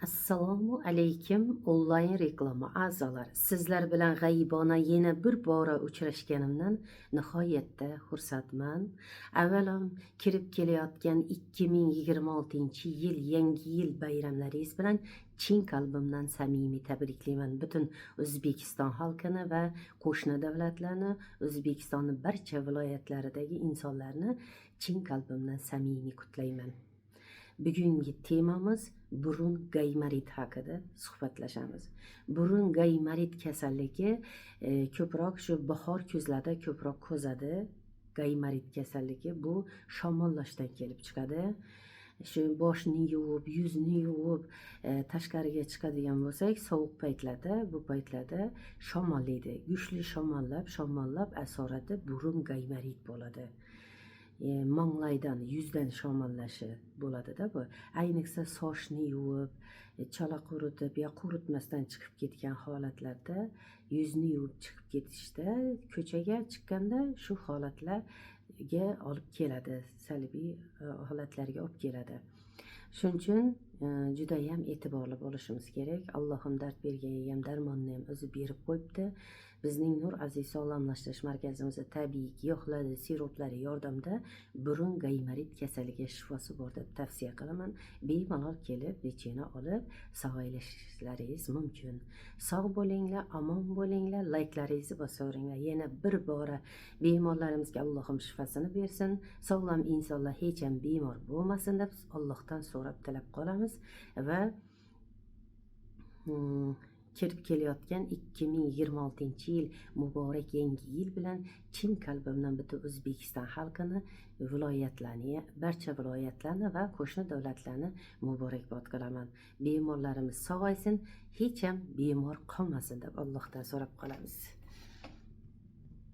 Assalomu alaykum, onlayn reklama a'zolari. Sizlar bilan g'aybona yana bir bora uchrashganimdan nihoyatda xursandman. Avvalom kirib kelayotgan 2026-yil yangi yil bayramlaringiz bilan chin qalbimdan samimiy tabriklayman. Butun O'zbekiston xalqini va qo'shni davlatlarni, O'zbekistonni barcha viloyatlaridagi insonlarni chin qalbimdan samimiy qutlayman. Bugungi temamiz burun gaymarit haqida suhbatlashamiz. Burun gaymarit kasalligi ko'proq shu bahor, kuzlarda ko'proq ko'zadi. Gaymarit kasalligi bu shamollashdan kelib chiqadi. Shu boshni yuvib, yuzni yuvib, tashqariga chiqadigan bo'lsak, sovuq paytlarda, bu paytlarda shamollaydi. Kuchli shamollab, shamollab asorati burun gaymarit bo'ladi. Manglaydan, yuzdan shamollashi bo'ladida bu. Ayniqsa sochni yuvib, chala quritib yo quritmasdan chiqib ketgan holatlarda, yuzni yuvib chiqib ketishda, ko'chaga chiqqanda shu holatlarga olib keladi, salbiy holatlarga olib keladi. Shuning uchun judayam e'tiborli bo'lishimiz kerak. Allohim dard bergan ham darmonni ham o'zi berib qo'yibdi. Bizning Nur Aziz sog'lomlashtirish markazimizda tabiiy giyohlari, siroplari yordamida burun gaymarit kasaliga shifosi bor deb tavsiya qilaman. Bemalol kelib, лечение olib sog'aylashlaringiz mumkin. Sog' bo'linglar, omon bo'linglar, layklaringizni bosaveringlar. Yana bir bora bemorlarimizga Allohim shifosini bersin. Sog'lom insonlar hech ham bemor bo'lmasin deb Allohdan so'rab tilab qolamiz va kirib kelayotgan 2026-yil muborak yangi yil bilan chin qalbimdan butun O'zbekiston xalqini, viloyatlarni, barcha viloyatlarni va qo'shni davlatlarni muborakbod qilaman. Bemorlarimiz sog'aysin, hech ham bemor qolmasin deb Allohdan so'rab qolamiz.